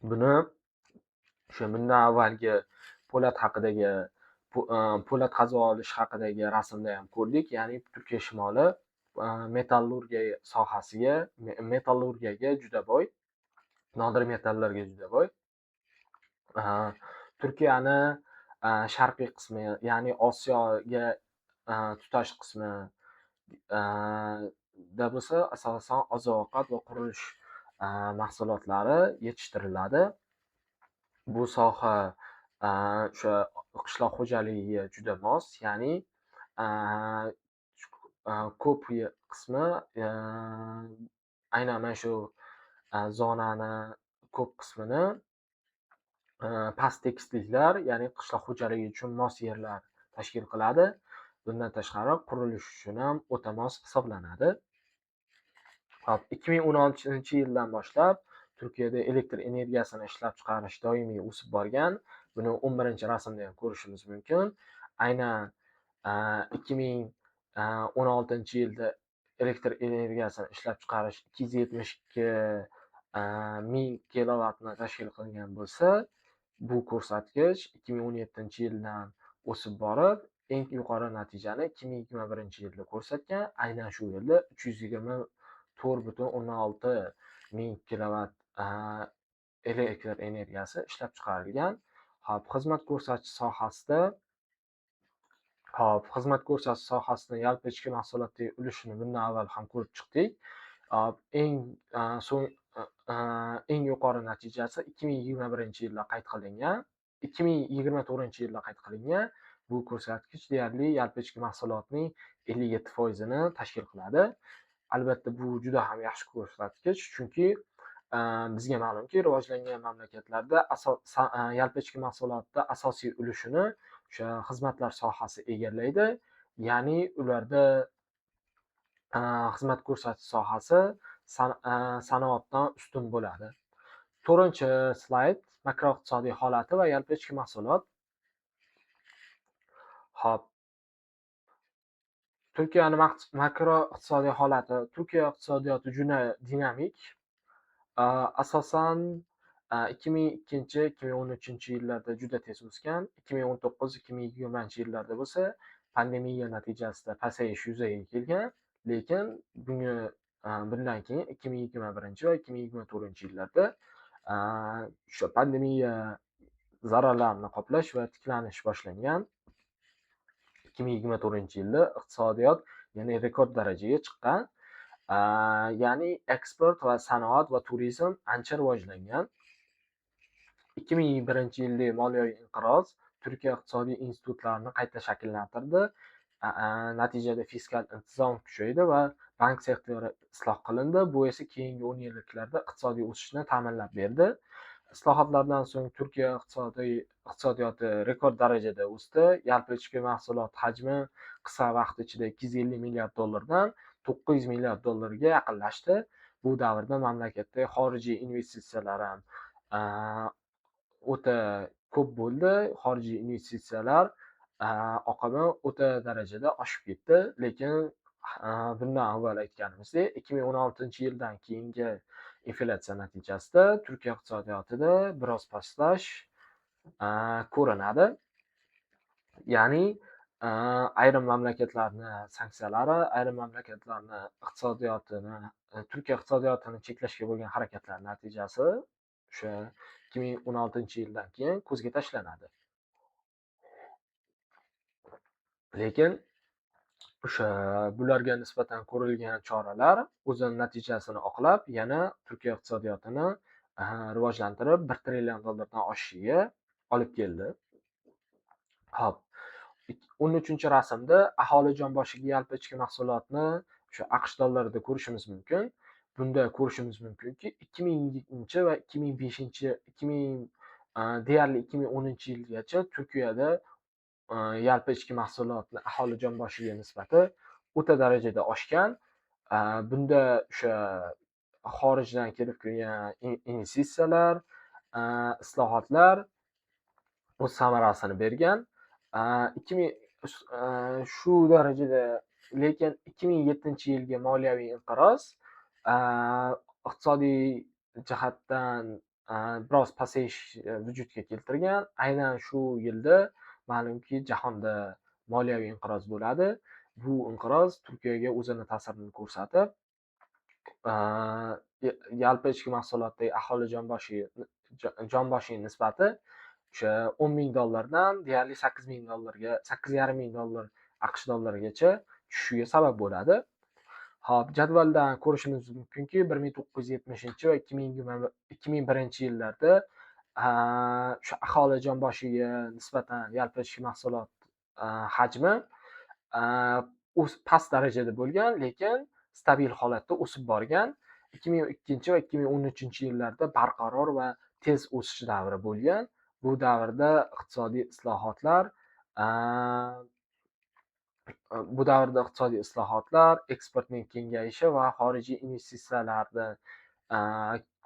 Buni o'sha bundan avvalgi po'lat haqidagi, po'lat qazib olish haqidagi rasmda ham ko'rdik. Ya'ni Turkiya shimoli metallurgiya sohasiga, metallurgiyaga juda boy, nodir metallarga juda boy. Turkiyani sharqiy qismi, ya'ni Osiyoga tutash qismi da bo'lsa asosan oziq-ovqat va qurilish mahsulotlari yetishtiriladi. Bu soha o'sha qishloq xo'jaligiga juda mos, ya'ni ko'p qismi, aynan mana shu zonani ko'p qismini past tekisliklar, ya'ni qishloq xo'jaligi uchun mos yerlar tashkil qiladi. Bundan tashqari, qurilish uchun ham o'ta mos hisoblanadi. Hop, 2016-yildan boshlab Turkiyada elektr energiyasini ishlab chiqarish doimiy o'sib borgan. Buni 11-rasmda ham ko'rishimiz mumkin. Aynan 2016-yilda elektr energiyasini ishlab chiqarish 272 ming kilovatni tashkil qilgan bo'lsa, bu ko'rsatkich 2017-yildan o'sib borib, eng yuqori natijani 2021-yilda ko'rsatgan. Aynan shu yilda 324,6 ming kilovat elektr energiyasi ishlab chiqarilgan. Hop, xizmat ko'rsatish sohasida yalpi ichki mahsulotdagi ulushini bundan avval ham ko'rib chiqdik. Hop, so'ng eng yuqori natijasi 2021-yilda qayd qilingan. 2024-yilda qayd qilingan. Bu ko'rsatkich deyarli yalpi ichki mahsulotning 57%ini tashkil qiladi. Albatta, bu juda ham yaxshi ko'rsatkich, chunki bizga ma'lumki, rivojlangan mamlakatlarda yalpi ichki mahsulotda asosiy ulushini o'sha xizmatlar sohasi egallaydi. Ya'ni ularda xizmat ko'rsatish sohasi sanoatdan ustun bo'ladi. To'rtinchi slayd: makroiqtisodiy holati va yalpi ichki mahsulot. Hop. Turkiyani makroiqtisodiy holati. Turkiya iqtisodiyoti juda dinamik. Asosan 2002-2013-yillarda juda tez o'sgan. 2019-2020 yillarda bo'lsa pandemiya natijasida pasayish yuzaga kelgan. Lekin bundan keyin 2021 va 2024-yillarda o'sha pandemiya zararlarini qoplash va tiklanish boshlangan. 2024-yilda iqtisodiyot yana rekord darajaga chiqqan. Ya'ni eksport va sanoat va turizm ancha rivojlangan. 2001-yildagi moliyaviy inqiroz Turkiya iqtisodiy institutlarini qayta shakllantirdi. Natijada fiskal intizom kuchaydi va bank sektori isloh qilindi. Bu esa keyingi 10 yilliklarda iqtisodiy o'sishni ta'minlab berdi. Islohotlardan so'ng Turkiya iqtisodiyoti rekord darajada o'sdi. Yalpi ichki mahsulot hajmi qisqa vaqt ichida 250 milliard dollardan 900 milliard dollarga yaqinlashdi. Bu davrda mamlakatda xorijiy investitsiyalar ham o'ta ko'p bo'ldi. Xorijiy investitsiyalar oqimi o'ta darajada oshib ketdi. Lekin bundan avval aytganimizdek, 2016-yildan keyingi inflyatsiya natijasida Turkiya iqtisodiyotida biroz pastlash ko'rinadi. Ya'ni ayrim mamlakatlarni sanksiyalari, ayrim mamlakatlarni iqtisodiyotini, Turkiya iqtisodiyotini cheklashga bo'lgan harakatlar natijasi o'sha 2016-yildan keyin ko'zga tashlanadi. Lekin o'sha bularga nisbatan ko'rilgan choralar o'zini natijasini oqlab, yana Turkiya iqtisodiyotini rivojlantirib, 1 trillion dollardan oshishiga olib keldi. Hop, 13-rasmda aholi jon boshiga yalpi ichki mahsulotni o'sha AQSh dollarida ko'rishimiz mumkin. Bunda ko'rishimiz mumkinki, 2000 va 2005, 2000, deyarli 2010-yilgacha Turkiyada yalpi ichki mahsulotni aholi jon boshiga nisbati o'ta darajada oshgan. Bunda o'sha xorijdan kelib kirgan investitsiyalar, islohotlar o'z samarasini bergan. 2000 shu darajada, lekin 2007-yilgi moliyaviy inqiroz iqtisodiy jihatdan biroz pasayish vujudga keltirgan. Aynan shu yilda ma'lumki, jahonda moliyaviy inqiroz bo'ladi. Bu inqiroz Turkiyaga o'zini ta'sirini ko'rsatib, yalpi ichki mahsulotdagi aholi jon boshiga nisbati o'sha 10 000 dollardan deyarli 8000 dollarga, 8,5 ming dollar AQSh dollarigacha tushishiga sabab bo'ladi. Xo'p, jadvaldan ko'rishimiz mumkinki, 1970 va 2001-yillarda o'sha aholi jon boshiga nisbatan yalpi ichki mahsulot hajmi past darajada bo'lgan, lekin stabil holatda o'sib borgan. 2002 va 2013-yillarda barqaror va tez o'sish davri bo'lgan. Bu davrda iqtisodiy islohotlar, eksportning kengayishi va xorijiy investitsiyalarni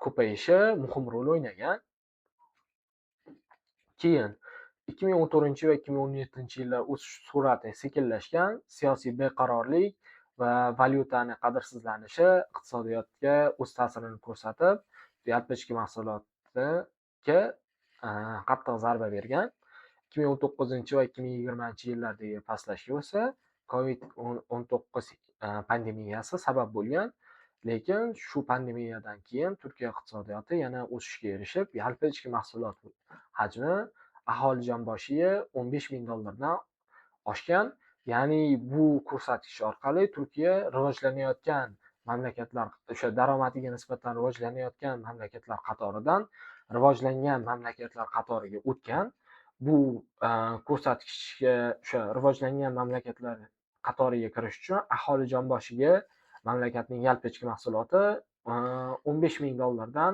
ko'payishi muhim rol o'ynagan. Keyin 2014 va 2017-yillar o'sish sur'ati sekinlashgan, siyosiy beqarorlik va valyutani qadrsizlanishi iqtisodiyotga o'z ta'sirini ko'rsatib, yalpi ichki mahsulotga qattiq zarba bergan. 2019 va 2020-yillardagi pastlashga bo'lsa COVID-19 pandemiyasi sabab bo'lgan. Lekin shu pandemiyadan keyin Turkiya iqtisodiyoti yana o'sishga erishib, yalpi ichki mahsulot hajmi aholi jon boshiga 15 ming dollardan oshgan. Ya'ni bu ko'rsatkich orqali Turkiya rivojlanayotgan mamlakatlar, o'sha daromadiga nisbatan rivojlanayotgan mamlakatlar qatoridan rivojlangan mamlakatlar qatoriga o'tgan. Bu ko'rsatkichga, o'sha rivojlangan mamlakatlar qatoriga kirish uchun aholi jon boshiga mamlakatning yalpi ichki mahsuloti 15 ming dollardan,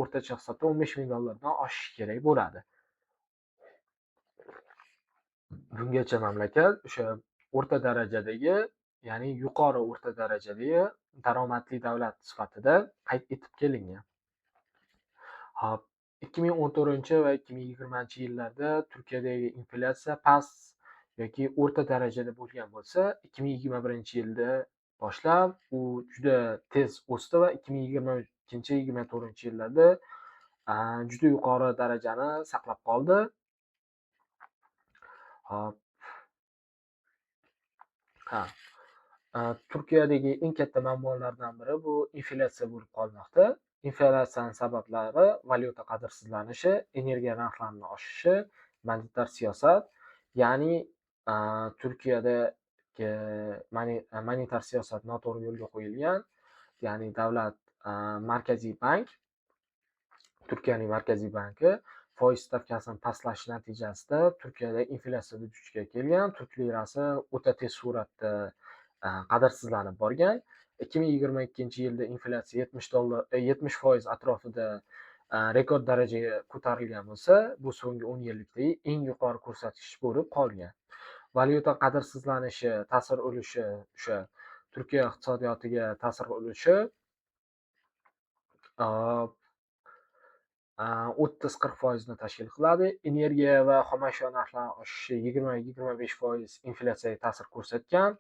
o'rtacha hisobda 15 ming dollardan oshishi kerak bo'ladi. Bungacha mamlakat o'sha o'rta darajadagi, ya'ni yuqori o'rta darajadagi daromadli davlat sifatida qayd etib kelingan. Xo'p, 2014 va 2020-yillarda Turkiyadagi inflyatsiya past yoki o'rta darajada bo'lgan bo'lsa, 2021-yilda boshlab u juda tez o'sdi va 2022-24-yillarda juda yuqori darajani saqlab qoldi. Xo'p. Ha. Turkiyadagi eng katta muammolardan biri bu inflyatsiya bo'lib qolmoqda. Inflyatsiyaning sabablari valyuta qadrsizlanishi, energiya narxlarining oshishi, monetar siyosat, ya'ni Turkiyadagi monetar siyosat noto'g'ri yo'lga qo'yilgan. Ya'ni davlat, markaziy bank, Turkiyaning markaziy banki foiz stavkasini pastlashi natijasida Turkiyada inflyatsiya vujudga kelgan. Turk lirasi o'ta tez sur'atda qadrsizlanib borgan. 2022-yilda inflyatsiya 70 dollar, 70% atrofida rekord darajaga ko'tarilgan bo'lsa, bu so'nggi 10 yillikdagi eng yuqori ko'rsatkich bo'lib qolgan. Valyuta qadrsizlanishi ta'sir ulushi, o'sha Turkiya iqtisodiyotiga ta'sir ulushi 30-40% tashkil qiladi. Energiya va xomashyo narxlari oshishi 20-25% inflyatsiyaga ta'sir ko'rsatgan.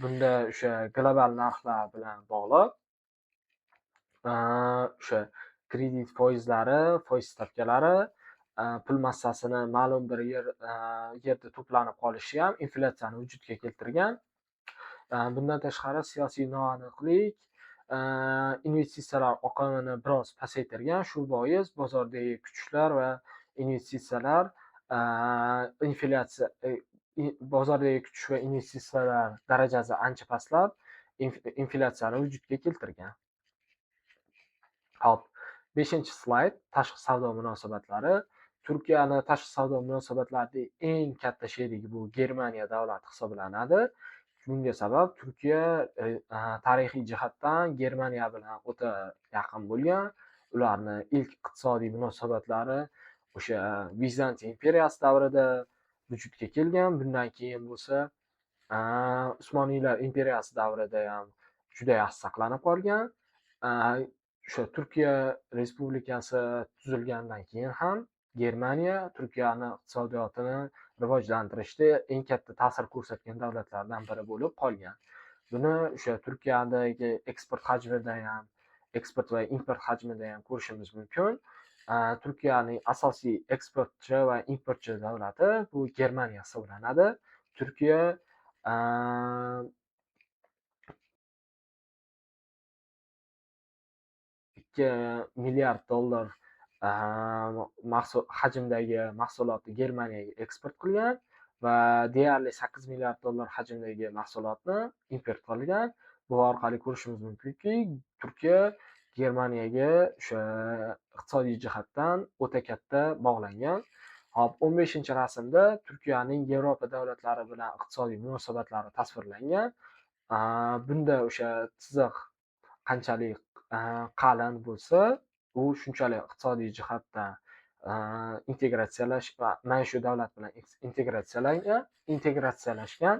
Bunda o'sha global narxlar bilan bog'liq. O'sha kredit foizlari, foiz stavkalari, pul massasini ma'lum bir yerda to'planib qolishi ham inflyatsiyani vujudga keltirgan. Bundan tashqari siyosiy noaniqlik investitsiyalar oqimini biroz pasaytirgan. Shu bois bozordagi kuchlar va investitsiyalar, inflyatsiya, bozordagi kutish va investitsiyalar darajasi ancha pastlab, inflyatsiyani vujudga keltirgan. Xo'p, 5-slayd tashqi savdo munosabatlari. Turkiyani tashqi savdo munosabatlaridagi eng katta sherigi bu Germaniya davlati hisoblanadi. Bunga sabab Turkiya tarixiy jihatdan Germaniya bilan o'ta yaqin bo'lgan. Ularni ilk iqtisodiy munosabatlari o'sha Vizantiya imperiyasi davrida vujudga kelgan. Bundan keyin bo'lsa Usmoniylar imperiyasi davrida ham juda yaxshi saqlanib qolgan. O'sha Turkiya Respublikasi tuzilgandan keyin ham Germaniya Turkiyani iqtisodiyotini rivojlantirishda eng katta ta'sir ko'rsatgan davlatlardan biri bo'lib qolgan. Buni o'sha Turkiyadagi eksport hajmida ham, eksport va import hajmida ham ko'rishimiz mumkin. Turkiyaning asosiy eksportchi va importchi davlati bu Germaniya hisoblanadi. Turkiya 2 milliard dollar hajmdagi mahsulotni Germaniyaga eksport qilgan va deyarli 8 milliard dollar hajmdagi mahsulotni import qilgan. Bu orqali ko'rishimiz mumkinki, Turkiya Germaniyaga o'sha iqtisodiy jihatdan o'ta katta bog'langan. Hop, 15-rasmda Turkiyaning Yevropa davlatlari bilan iqtisodiy munosabatlari tasvirlangan. Bunda o'sha chiziq qanchalik qalin bo'lsa, u shunchalik iqtisodiy jihatdan integratsiyalash va mana shu davlat bilan integratsiyalashgan.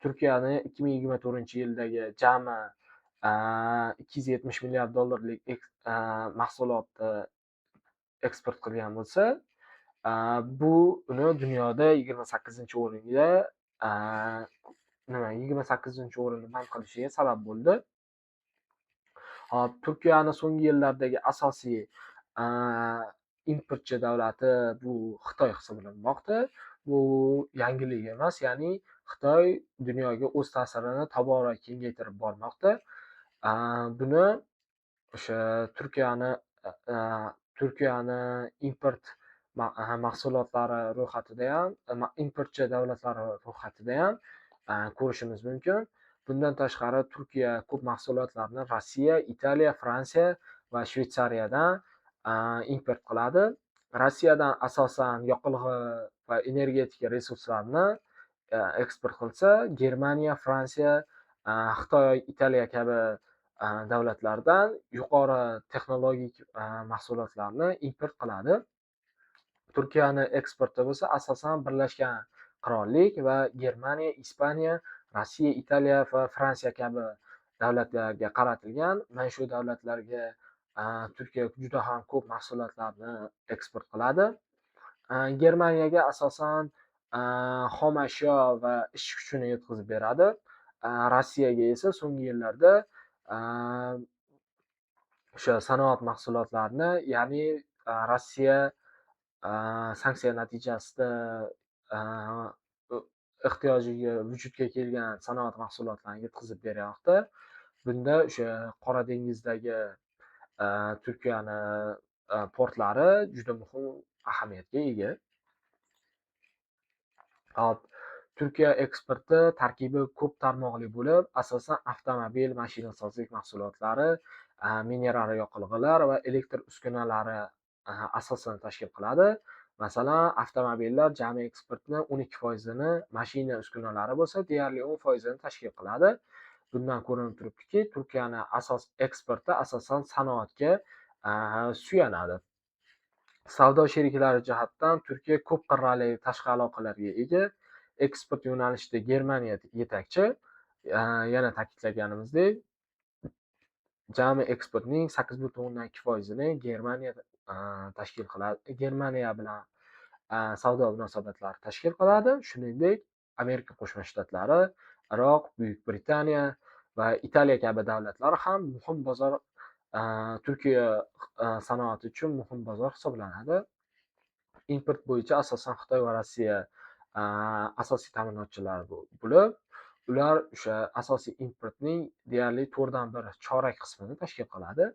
Turkiyani 2024-yildagi jami 270 milliard dollarlik mahsulotni eksport qilgan bo'lsa, bu uni dunyoda 28-o'ringa nima 28-o'rinni band qilishiga sabab bo'ldi. Hop, Turkiyani so'nggi yillardagi asosiy importchi davlati bu Xitoy hisoblanmoqda. Bu yangilik emas, ya'ni Xitoy dunyoga o'z ta'sirini tobora kengaytirib bormoqda. Buni o'sha Turkiyani import mahsulotlari ro'yxatida ham, importchi davlatlari ro'yxatida ham ko'rishimiz mumkin. Bundan tashqari Turkiya ko'p mahsulotlarni Rossiya, Italiya, Fransiya va Shvetsariyadan import qiladi. Rossiyadan asosan yoqilg'i va energetika resurslarini eksport qilsa, Germaniya, Fransiya, Xitoy, Italiya kabi davlatlardan yuqori texnologik mahsulotlarni import qiladi. Turkiyani eksporti bo'lsa asosan Birlashgan Qirollik va Germaniya, Ispaniya, Rossiya, Italiya va Fransiya kabi davlatlarga qaratilgan. Mana shu davlatlarga Turkiya juda ham ko'p mahsulotlarni eksport qiladi. Germaniyaga asosan xom ashyo va ish kuchini yetkazib beradi. Rossiyaga esa so'nggi yillarda o'sha sanoat mahsulotlarini, ya'ni Rossiya sanksiya natijasida ehtiyojiga vujudga kelgan sanoat mahsulotlarini yetkazib bermoqda. Bunda o'sha Qora dengizdagi Turkiyani portlari juda muhim ahamiyatga ega. Hop, Turkiya eksporti tarkibi ko'p tarmoqli bo'lib, asosan avtomobil, mashinasozlik mahsulotlari, mineral yoqilg'ilar va elektr uskunalari asosan tashkil qiladi. Masalan, avtomobillar jami eksportni 12%ni, mashina uskunalari bo'lsa deyarli 10%ni tashkil qiladi. Bundan ko'rinib turibdiki, Turkiyani asos eksporti asosan sanoatga suyanadi. Savdo sheriklari jihatdan Turkiya ko'p qirrali tashqi aloqalarga ega. Eksport yo'nalishida Germaniya yetakchi. Yana ta'kidlaganimizdek, jami eksportning 8,2%ni Germaniya tashkil qiladi. Germaniya bilan savdo munosabatlari tashkil qiladi. Shuningdek, Amerika Qo'shma Shtatlari, Iroq, Buyuk Britaniya va Italiya kabi davlatlar ham muhim bozor, Turkiya sanoati uchun muhim bozor hisoblanadi. Import bo'yicha asosan Xitoy va Rossiya asosiy ta'minotchilar bo'lib, ular o'sha asosiy importning deyarli 1/4 chorak qismini tashkil qiladi.